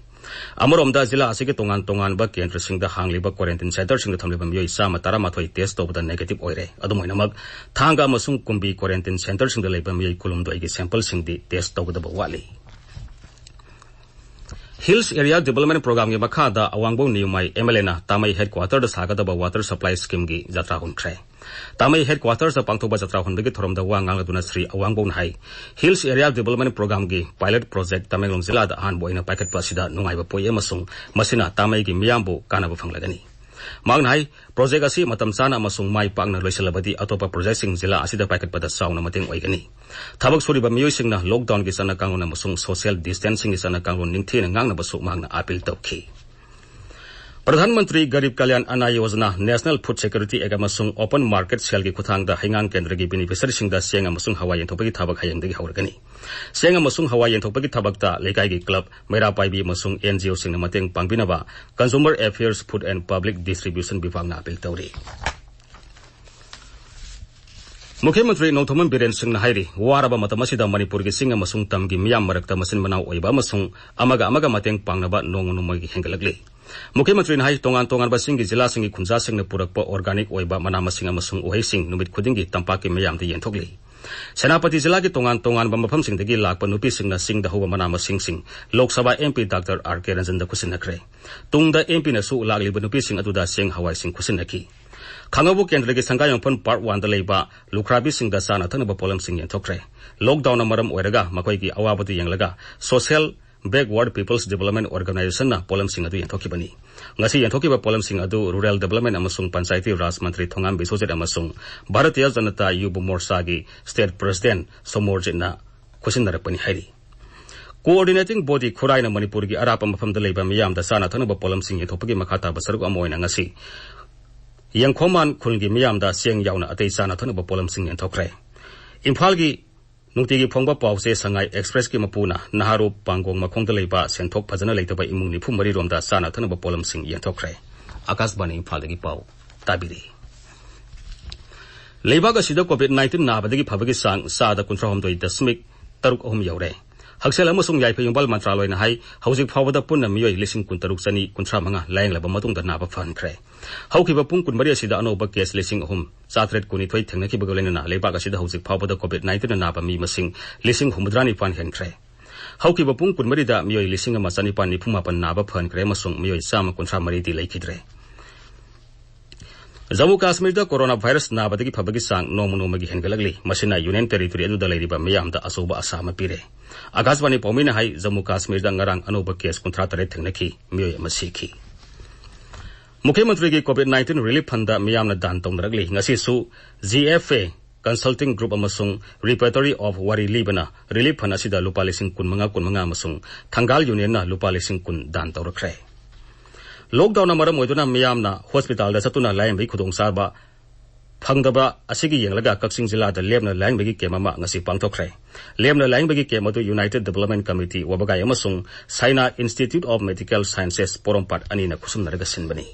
ꯑꯃꯔꯣꯝꯗ, ꯖꯤꯂꯥ ꯑꯁꯤꯒꯤ ꯇꯣꯉꯥꯟ ꯇꯣꯉꯥꯟꯕ ꯀꯦꯟꯗ꯭ꯔꯁꯤꯡꯗ ꯍꯥꯡꯂꯤꯕ quarantine centreꯁꯤꯡꯗ ꯊꯝꯂꯤꯕ ꯃꯤꯑꯣꯏ ꯆꯥꯝꯃ ꯇꯔꯥꯃꯥꯊꯣꯏ test ꯇꯧꯕꯗ negative ꯑꯣꯏꯔꯦ꯫ ꯑꯗꯨꯝ ꯑꯣꯏꯅꯃꯛ, ꯊꯥꯡꯒ ꯑꯃꯁꯨꯡ ꯀꯨꯝꯕꯤ quarantine centreꯁꯤꯡꯗ ꯂꯩꯕ ꯃꯤꯑꯣꯏ ꯀꯨꯟꯍꯨꯝꯗꯣꯏꯒꯤ sampleꯁꯤꯡꯗꯤ test ꯇꯧꯒꯗꯕ ꯋꯥꯠꯂꯤ꯫ Hills Area Development Programꯒꯤ ꯃꯈꯥꯗ ꯑꯋꯥꯡꯕꯧ ꯅꯤꯌꯨꯃꯥꯏ MLAꯅ ꯇꯥꯃꯩ headquarterꯗ ꯁꯥꯒꯗꯕ water supply schemeꯒꯤ ꯖꯇ꯭ꯔꯥ ꯍꯨꯟꯈ꯭ꯔꯦ꯫ ꯇꯥꯃꯩ headquarterꯗ ꯄꯥꯡꯊꯣꯛꯄ ꯖꯇ꯭ꯔꯥ ꯍꯨꯟꯕꯒꯤ ꯊꯧꯔꯝꯗ ꯋꯥ ꯉꯥꯡꯂꯗꯨꯅ ꯁ꯭ꯔꯤ ꯑꯋꯥꯡꯕꯧꯅ ꯍꯥꯏ, Hills Area Development Programꯒꯤ pilot project Tamenglong ꯖꯤꯂꯥꯗ ꯑꯍꯥꯟꯕ ꯑꯣꯏꯅ ꯄꯥꯏꯈꯠꯄ ꯑꯁꯤꯗ ꯅꯨꯡꯉꯥꯏꯕ ꯄꯣꯛꯏ ꯑꯃꯁꯨꯡ ꯃꯁꯤꯅ ꯇꯥꯃꯩꯒꯤ ꯃꯤꯌꯥꯝꯕꯨ ꯀꯥꯟꯅꯕ ꯐꯪꯂꯒꯅꯤ꯫ ꯃꯍꯥꯛꯅ ꯍꯥꯏ, project ꯑꯁꯤ ꯃꯇꯝ ꯆꯥꯅ ꯑꯃꯁꯨꯡ ꯃꯥꯏ ꯄꯥꯛꯅ ꯂꯣꯏꯁꯤꯜꯂꯕꯗꯤ ꯑꯇꯣꯞꯄ projectꯁꯤꯡ ꯖꯤꯂꯥ ꯑꯁꯤꯗ ꯄꯥꯏꯈꯠꯄꯗ ꯆꯥꯎꯅ ꯃꯇꯦꯡ ꯑꯣꯏꯒꯅꯤ꯫ ꯊꯕꯛ ꯁꯨꯔꯤꯕ ꯃꯤꯑꯣꯏꯁꯤꯡꯅ lockdownꯒꯤ ꯆꯠꯅ ꯀꯥꯡꯂꯣꯟ ꯑꯃꯁꯨꯡ social distancingꯒꯤ ꯆꯠꯅ ꯀꯥꯡꯂꯣꯟ ꯅꯤꯡꯊꯤꯅ ꯉꯥꯛꯅꯕꯁꯨ ꯃꯍꯥꯛꯅ appeal ꯇꯧꯈꯤ꯫ Pradhan Mantri Garib Kalyan ꯑꯟꯅ Yojana, National Food Security Act ꯑꯃꯁꯨꯡ open market saleꯒꯤ ꯈꯨꯠꯊꯥꯡꯗ ꯍꯩꯉꯥꯡ ꯀꯦꯟꯗ꯭ꯔꯒꯤ beneficiaryꯁꯤꯡꯗ ꯆꯦꯡ ꯑꯃꯁꯨꯡ ꯍꯋꯥꯏ ꯌꯦꯟꯊꯣꯛꯄꯒꯤ ꯊꯕꯛ ꯍꯌꯦꯡꯗꯒꯤ ꯍꯧꯔꯒꯅꯤ꯫ ꯆꯦꯡ ꯑꯃꯁꯨꯡ ꯍꯋꯥꯏ ꯌꯦꯟꯊꯣꯛꯄꯒꯤ ꯊꯕꯛꯇ ꯂꯩꯀꯥꯏꯒꯤ club, ꯃꯩꯔꯥ ꯄꯥꯏꯕꯤ ꯑꯃꯁꯨꯡ NGOꯁꯤꯡꯅ ꯃꯇꯦꯡ ꯄꯥꯡꯕꯤꯅꯕ Consumer Affairs, Food and Public Distribution ꯕꯤꯚꯥꯒꯅ appeal ꯇꯧꯔꯤ꯫ ꯃꯨꯈ꯭ꯌ ꯃꯟꯇ꯭ꯔꯤ ꯅꯣꯡꯊꯣꯝꯕꯝ ꯕꯤꯔꯦꯟ ꯁꯤꯡꯅ ꯍꯥꯏꯔꯤ, ꯋꯥꯔꯕ ꯃꯇꯝ ꯑꯁꯤꯗ ꯃꯅꯤꯄꯨꯔꯒꯤ ꯆꯤꯡ ꯑꯃꯁꯨꯡ ꯇꯝꯒꯤ ꯃꯤꯌꯥꯝ ꯃꯔꯛꯇ ꯃꯆꯤꯟ ꯃꯅꯥꯎ ꯑꯣꯏꯕ ꯑꯃꯁꯨꯡ ꯑꯃꯒ ꯑꯃꯒ ꯃꯇꯦꯡ ꯄꯥꯡꯅꯕ ꯅꯣꯡꯃ ꯅꯣꯡꯃꯒꯤ ꯍꯦꯟꯒꯠꯂꯛꯂꯤ꯫ ꯃꯨꯈ꯭ꯌ ꯃꯟꯇ꯭ꯔꯤꯅ ꯍꯥꯏ, ꯇꯣꯉꯥꯟ ꯇꯣꯉꯥꯟꯕ ꯆꯤꯡꯒꯤ ꯖꯤꯂꯥꯁꯤꯡꯒꯤ ꯈꯨꯟꯖꯥꯁꯤꯡꯅ ꯄꯨꯔꯛꯄ organic ꯑꯣꯏꯕ ꯃꯅꯥ ꯃꯁꯤꯡ ꯑꯃꯁꯨꯡ ꯎꯍꯩꯁꯤꯡ ꯅꯨꯃꯤꯠ ꯈꯨꯗꯤꯡꯒꯤ ꯇꯝꯄꯥꯛꯀꯤ ꯃꯤꯌꯥꯝꯗ ꯌꯦꯟꯊꯣꯛꯂꯤ꯫ ꯁꯦꯅꯥꯄꯇꯤ ꯖꯤꯂꯥꯒꯤ ꯇꯣꯉꯥꯟ ꯇꯣꯉꯥꯟꯕ ꯃꯐꯝꯁꯤꯡꯗꯒꯤ ꯂꯥꯛꯄ ꯅꯨꯄꯤꯁꯤꯡꯅ ꯆꯤꯡꯗ ꯍꯧꯕ ꯃꯅꯥ ꯃꯁꯤꯡꯁꯤꯡ Lok Sabha MP Doctor R K ꯔꯟꯖꯟꯗ ꯈꯨꯠꯁꯤꯟꯅꯈ꯭ꯔꯦ꯫ ꯇꯨꯡꯗ MPꯅꯁꯨ ꯂꯥꯛꯂꯤꯕ ꯅꯨꯄꯤꯁꯤꯡ ꯑꯗꯨꯗ ꯆꯦꯡ ꯍꯋꯥꯏꯁꯤꯡ ꯈꯨꯠꯁꯤꯟꯅꯈꯤ꯫ ꯈꯥꯡꯉꯕꯣꯛ ꯀꯦꯟꯗ꯭ꯔꯒꯤ ꯁꯪꯒꯥꯏꯌꯨꯝꯐꯝ Part Oneꯗ ꯂꯩꯕ ꯂꯨꯈ꯭ꯔꯥꯕꯤꯁꯤꯡꯗ ꯆꯥꯅ ꯊꯛꯅꯕ ꯄꯣꯠꯂꯝꯁꯤꯡ ꯌꯦꯟꯊꯣꯛꯈ꯭ꯔꯦ꯫ Lockdownꯅ ꯃꯔꯝ ꯑꯣꯏꯔꯒ ꯃꯈꯣꯏꯒꯤ ꯑꯋꯥꯕꯗꯨ ꯌꯦꯡꯂꯒ Social Backward People's Development Organizationꯅ ꯄꯣꯠꯂꯝꯁꯤꯡ ꯑꯗꯨ ꯌꯦꯟꯊꯣꯛꯈꯤꯕꯅꯤ꯫ ꯉꯁꯤ ꯌꯦꯟꯊꯣꯛꯈꯤꯕ ꯄꯣꯠꯂꯝꯁꯤꯡ ꯑꯗꯨ Rural Development ꯑꯃꯁꯨꯡ Panchayati Raj ꯃꯟꯇ꯭ꯔꯤ ꯊꯣꯉꯥꯝ ꯕꯤꯁ꯭ꯋꯖꯤꯠ ꯑꯃꯁꯨꯡ ꯚꯥꯔꯇꯤꯌ ꯖꯅꯇꯥ ꯌꯨꯕ ꯃꯣꯔꯆꯥꯒꯤ State President ꯁꯣꯃꯣꯔꯖꯤꯠꯅ ꯈꯨꯠꯁꯤꯟꯅꯔꯛꯄꯅꯤ ꯍꯥꯏꯔꯤ꯫ Coordinating body ꯈꯨꯔꯥꯏꯅ ꯃꯅꯤꯄꯨꯔꯒꯤ ꯑꯔꯥꯞꯄ ꯃꯐꯝꯗ ꯂꯩꯕ ꯃꯤꯌꯥꯝꯗ ꯆꯥꯅ ꯊꯛꯅꯕ ꯄꯣꯠꯂꯝꯁꯤꯡ ꯌꯦꯟꯊꯣꯛꯄꯒꯤ ꯃꯈꯥ ꯇꯥꯕ ꯁꯔꯨꯛ ꯑꯃ ꯑꯣꯏꯅ ꯉꯁꯤ ꯌꯦꯡꯈꯣꯃꯥꯟ ꯈꯨꯜꯒꯤ ꯃꯤꯌꯥꯝꯗ ꯆꯦꯡ ꯌꯥꯎꯅ ꯑꯇꯩ ꯆꯥꯅ ꯊꯛꯅꯕ ꯄꯣꯠꯂꯝꯁꯤꯡ ꯌꯦꯟꯊꯣꯛꯈ꯭ꯔꯦ꯫ ꯏꯝꯐꯥꯜꯒꯤ ꯅꯨꯡꯇꯤꯒꯤ ꯐꯣꯡꯕ ꯄꯥꯎ ꯆꯦ ꯁꯉꯥꯏ Expressꯀꯤ ꯃꯄꯨꯅ ꯅꯍꯥꯔꯣ ꯄꯥꯡꯒꯣꯡ ꯃꯈꯣꯡꯗ ꯂꯩꯕ ꯁꯦꯟꯊꯣꯛ ꯐꯖꯅ ꯂꯩꯇꯕ ꯏꯃꯨꯡ ꯅꯤꯐꯨ ꯃꯔꯤ ꯔꯣꯝꯗ ꯆꯥꯅ ꯊꯛꯅꯕ ꯄꯣꯠꯂꯝꯁꯤꯡ ꯌꯦꯟꯊꯣꯛꯈ꯭ꯔꯦ꯫ ꯑꯥꯀꯥꯁꯕꯥꯅꯤ ꯏꯝꯐꯥꯜꯗꯒꯤ ꯄꯥꯎ ꯇꯥꯕꯤꯔꯤ꯫ ꯂꯩꯕꯥꯛ ꯑꯁꯤꯗ COVID nineteen ꯅꯥꯕꯗꯒꯤ ꯐꯕꯒꯤ ꯆꯥꯡ ꯆꯥꯗ ꯀꯨꯟꯊ꯭ꯔꯥ ꯍꯨꯝꯗꯣꯏ ꯗꯁꯃꯤꯛ ꯇꯔꯨꯛ ꯑꯍꯨꯝ ꯌꯧꯔꯦ꯫ ꯍꯛꯁꯦꯜ ꯑꯃꯁꯨꯡ ꯌꯥꯏꯐ ꯌꯨꯝꯕꯥꯜ ꯃꯟꯇ꯭ꯔꯥꯂꯣꯏꯅ ꯍꯥꯏ, ꯍꯧꯖꯤꯛ ꯐꯥꯎꯕꯗ ꯄꯨꯟꯅ ꯃꯤꯑꯣꯏ ꯂꯤꯁꯤꯡ ꯀꯨꯟꯇꯔꯨꯛ ꯆꯅꯤ ꯀꯨꯟꯊ꯭ꯔꯥ ꯃꯉꯥ ꯂꯥꯌꯦꯡꯂꯕ ꯃꯇꯨꯡꯗ ꯅꯥꯕ ꯐꯍꯟꯈ꯭ꯔꯦ꯫ ꯍꯧꯈꯤꯕ ꯄꯨꯡ ꯀꯨꯟꯃꯔꯤ ꯑꯁꯤꯗ ꯑꯅꯧꯕ ꯀꯦꯁ ꯂꯤꯁꯤꯡ ꯑꯍꯨꯝ ꯆꯥꯇꯔꯦꯠ ꯀꯨꯟꯅꯤꯊꯣꯏ ꯊꯦꯡꯅꯈꯤꯕꯒ ꯂꯣꯏꯅꯅ ꯂꯩꯕꯥꯛ ꯑꯁꯤꯗ ꯍꯧꯖꯤꯛ ꯐꯥꯎꯕꯗ COVID nineteen ꯅꯥꯕ ꯃꯤ ꯃꯁꯤꯡ ꯂꯤꯁꯤꯡ ꯍꯨꯝꯐꯨꯇꯔꯥ ꯅꯤꯄꯥꯟ ꯍꯦꯟꯈ꯭ꯔꯦ꯫ ꯍꯧꯈꯤꯕ ꯄꯨꯡ ꯀꯨꯟꯃꯔꯤꯗ ꯃꯤꯑꯣꯏ ꯂꯤꯁꯤꯡ ꯑꯃ ꯆꯅꯤꯄꯥꯟ ꯅꯤꯐꯨ ꯃꯥꯄꯟ ꯅꯥꯕ ꯐꯍꯟꯈ꯭ꯔꯦ ꯑꯃꯁꯨꯡ ꯃꯤꯑꯣꯏ ꯆꯥꯝꯃ ꯀꯨꯟꯊ꯭ꯔꯥ ꯃꯔꯤꯗꯤ ꯂꯩꯈꯤꯗ꯭ꯔꯦ꯫ ꯖꯝꯃꯨ ꯀꯥꯁꯃꯤꯔꯗ ꯀꯣꯔꯣꯅꯥ ꯚꯥꯏꯔꯁ ꯅꯥꯕꯗꯒꯤ ꯐꯕꯒꯤ ꯆꯥꯡ ꯅꯣꯡꯃ ꯅꯣꯡꯃꯒꯤ ꯍꯦꯟꯒꯠꯂꯛꯂꯤ꯫ ꯃꯁꯤꯅ ꯌꯨꯅꯤꯌꯟ ꯇꯦꯔꯤꯇꯣꯔꯤ ꯑꯗꯨꯗ ꯂꯩꯔꯤꯕ ꯃꯤꯌꯥꯝꯗ ꯑꯆꯧꯕ ꯑꯁꯥ ꯑꯃ ꯄꯤꯔꯦ꯫ ꯑꯥꯀꯥꯁꯕꯥꯅꯤ ꯄꯥꯎꯃꯤꯅ ꯍꯥꯏ, ꯖꯝꯃꯨ ꯀꯥꯁꯃꯤꯔꯗ ꯉꯔꯥꯡ ꯑꯅꯧꯕ ꯀꯦꯁ ꯀꯨꯟꯊ꯭ꯔꯥ ꯇꯔꯦꯠ ꯊꯦꯡꯅꯈꯤ, ꯃꯤꯑꯣꯏ ꯑꯃ ꯁꯤꯈꯤ꯫ ꯃꯨꯈ꯭ꯌ ꯃꯟꯇ꯭ꯔꯤꯒꯤ COVID nineteen relief fund ꯃꯤꯌꯥꯝꯅ ꯗꯥꯟ ꯇꯧꯅꯔꯛꯂꯤ꯫ ꯉꯁꯤꯁꯨ G F A Consulting Group ꯑꯃꯁꯨꯡ Repertory of Wari Libana relief fund ꯑꯁꯤꯗ ꯂꯨꯄꯥ ꯂꯤꯁꯤꯡ ꯀꯨꯟꯃꯉꯥ, ꯀꯨꯟꯃꯉꯥ ꯑꯃꯁꯨꯡ ꯊꯪꯒꯥꯜ ꯌꯨꯅꯤꯌꯟꯅ ꯂꯨꯄꯥ ꯂꯤꯁꯤꯡ ꯀꯨꯟ ꯗꯥꯟ ꯇꯧꯔꯛꯈ꯭ꯔꯦ꯫ ꯂꯣꯛꯗꯥꯎꯟꯅ ꯃꯔꯝ ꯑꯣꯏꯗꯨꯅ ꯃꯤꯌꯥꯝꯅ ꯍꯣꯁꯄꯤꯇꯥꯜꯗ ꯆꯠꯇꯨꯅ ꯂꯥꯌꯦꯡꯕꯒꯤ ꯈꯨꯗꯣꯡꯆꯥꯕ ꯐꯪꯗꯕ ꯑꯁꯤꯒꯤ ꯌꯦꯡꯂꯒ ꯀꯛꯆꯤꯡ ꯖꯤꯂꯥꯗ ꯂꯦꯝꯅ ꯂꯥꯌꯦꯡꯕꯒꯤ ꯀꯦꯝ ꯑꯃ ꯉꯁꯤ ꯄꯥꯡꯊꯣꯛꯈ꯭ꯔꯦ꯫ ꯂꯦꯝꯅ ꯂꯥꯌꯦꯡꯕꯒꯤ ꯀꯦꯝ ꯑꯗꯨ United Development Committee ꯋꯥꯕꯒꯥꯏ ꯑꯃꯁꯨꯡ Saina Institute of Medical Sciences ꯄꯣꯔꯣꯝꯄꯥꯠ ꯑꯅꯤꯅ ꯈꯨꯠꯁꯝꯅꯔꯒ ꯁꯤꯟꯕꯅꯤ꯫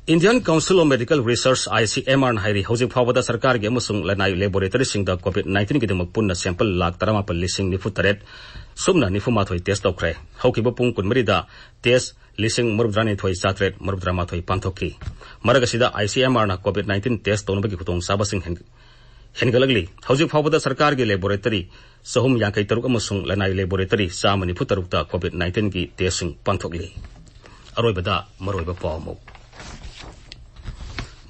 Indian Council of Medical Research, I C M R ꯅ ꯍꯥꯏꯔꯤ, ꯍꯧꯖꯤꯛ ꯐꯥꯎꯕꯗ ꯁꯔꯀꯥꯔꯒꯤ ꯑꯃꯁꯨꯡ ꯂꯅꯥꯏ ꯂꯦꯕꯣꯔꯦꯇꯔꯤꯁꯤꯡꯗ COVID nineteen ꯒꯤꯗꯃꯛ ꯄꯨꯟꯅ ꯁꯦꯝꯄꯜ ꯂꯥꯈ ꯇꯔꯥꯃꯥꯄꯜ ꯂꯤꯁꯤꯡ ꯅꯤꯐꯨ ꯇꯔꯦꯠ ꯁꯨꯞꯅ ꯅꯤꯐꯨ ꯃꯥꯊꯣꯏ ꯇꯦꯁ ꯇꯧꯈ꯭ꯔꯦ꯫ ꯍꯧꯈꯤꯕ ꯄꯨꯡ ꯀꯨꯟꯃꯔꯤꯗ ꯇꯦꯁ ꯂꯤꯁꯤꯡ ꯃꯔꯤꯐꯨꯇꯔꯥꯅꯤꯊꯣꯏ ꯆꯥꯇꯔꯦꯠ ꯃꯔꯤꯐꯨꯇꯔꯥꯃꯥꯊꯣꯏ ꯄꯥꯡꯊꯣꯛꯈꯤ꯫ ꯃꯔꯛ ꯑꯁꯤꯗ I C M R ꯅ COVID nineteen ꯇꯦꯁ ꯇꯧꯅꯕꯒꯤ ꯈꯨꯗꯣꯡꯆꯥꯕꯁꯤꯡ ꯍꯦꯟ-, ꯍꯦꯟꯒꯠꯂꯛꯂꯤ꯫ ꯍꯧꯖꯤꯛ ꯐꯥꯎꯕꯗ ꯁꯔꯀꯥꯔꯒꯤ ꯂꯦꯕꯣꯔꯦꯇꯔꯤ ꯆꯍꯨꯝ ꯌꯥꯡꯈꯩ ꯇꯔꯨꯛ ꯑꯃꯁꯨꯡ ꯂꯅꯥꯏ ꯂꯦꯕꯣꯔꯦꯇꯔꯤ ꯆꯥꯝꯃ ꯅꯤꯐꯨ ꯇꯔꯨꯛꯇ COVID nineteen ꯒꯤ ꯇꯦꯁꯁꯤꯡ ꯄꯥꯡꯊꯣꯛꯂꯤ꯫ ꯑꯔꯣꯏꯕꯗ ꯃꯔꯨꯑꯣꯏꯕ ꯄꯥꯎ ꯑꯃꯨꯛ꯫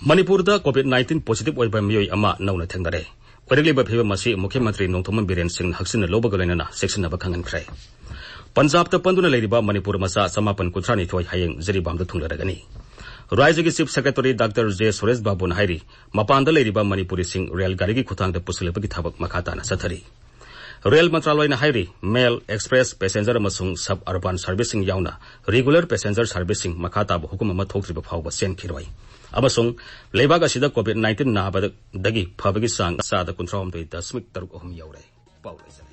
ꯃꯅꯤꯄꯨꯔꯗ COVID nineteen positive ꯑꯣꯏꯕ ꯃꯤꯑꯣꯏ ꯑꯃ ꯅꯧꯅ ꯊꯦꯡꯅꯔꯦ꯫ ꯑꯣꯏꯔꯛꯂꯤꯕ ꯐꯤꯕꯝ ꯑꯁꯤ ꯃꯨꯈ꯭ꯌ ꯃꯟꯇ꯭ꯔꯤ ꯅꯣꯡꯊꯣꯝꯕꯝ ꯕꯤꯔꯦꯟ ꯁꯤꯡꯅ ꯍꯛꯆꯤꯟꯅ ꯂꯧꯕꯒ ꯂꯣꯏꯅꯅ ꯆꯦꯛꯁꯤꯟꯅꯕ ꯈꯪꯍꯟꯈ꯭ꯔꯦ꯫ ꯄꯟꯖꯥꯕꯇ ꯄꯟꯗꯨꯅ ꯂꯩꯔꯤꯕ ꯃꯅꯤꯄꯨꯔ ꯃꯆꯥ ꯆꯃꯥꯄꯟ ꯀꯨꯟꯊ꯭ꯔꯥꯅꯤꯊꯣꯏ ꯍꯌꯦꯡ ꯖꯤꯔꯤꯕꯥꯝꯗ ꯊꯨꯡꯂꯔꯒꯅꯤ꯫ ꯔꯥꯖ꯭ꯌꯒꯤ Chief Secretary Doctor J Suresh ꯕꯥꯕꯨꯅ ꯍꯥꯏꯔꯤ, ꯃꯄꯥꯟꯗ ꯂꯩꯔꯤꯕ ꯃꯅꯤꯄꯨꯔꯤꯁꯤꯡ ꯔꯦꯜ ꯒꯥꯔꯤꯒꯤ ꯈꯨꯊꯥꯡꯗ ꯄꯨꯁꯤꯜꯂꯛꯄꯒꯤ ꯊꯕꯛ ꯃꯈꯥ ꯇꯥꯅ ꯆꯠꯊꯔꯤ꯫ ꯔꯦꯜ ꯃꯟꯇ꯭ꯔꯥꯂꯣꯏꯅ ꯍꯥꯏꯔꯤ, ꯃꯦꯜ, ꯑꯦꯛꯁꯄ꯭ꯔꯦꯁ, ꯄꯦꯁꯦꯟꯖꯔ ꯑꯃꯁꯨꯡ ꯁꯕ ꯑꯔꯕꯥꯟ ꯁꯔꯚꯤꯁꯁꯤꯡ ꯌꯥꯎꯅ ꯔꯤꯒꯨꯂꯔ ꯄꯦꯁꯦꯟꯖꯔ ꯁꯔꯚꯤꯁꯁꯤꯡ ꯃꯈꯥ ꯇꯥꯕ ꯍꯨꯀꯨꯝ ꯑꯃ ꯊꯣꯛꯇ꯭ꯔꯤꯕ ꯐꯥꯎꯕ ꯆꯦꯟꯈꯤꯔꯣꯏ꯫ ꯑꯃꯁꯨꯡ ꯂꯩꯕꯥꯛ ꯑꯁꯤꯗ COVID nineteen ꯅꯥꯕꯗꯒꯤ ꯐꯕꯒꯤ ꯆꯥꯡ ꯆꯥꯗ ꯀꯨꯟꯊ꯭ꯔꯥ ꯍꯨꯝꯗꯣꯏ ꯗꯁꯃꯤꯛ ꯇꯔꯨꯛ ꯑꯍꯨꯝ ꯌꯧꯔꯦ꯫ ꯄꯥꯎ ꯂꯣꯏꯁꯤꯜꯂꯦ꯫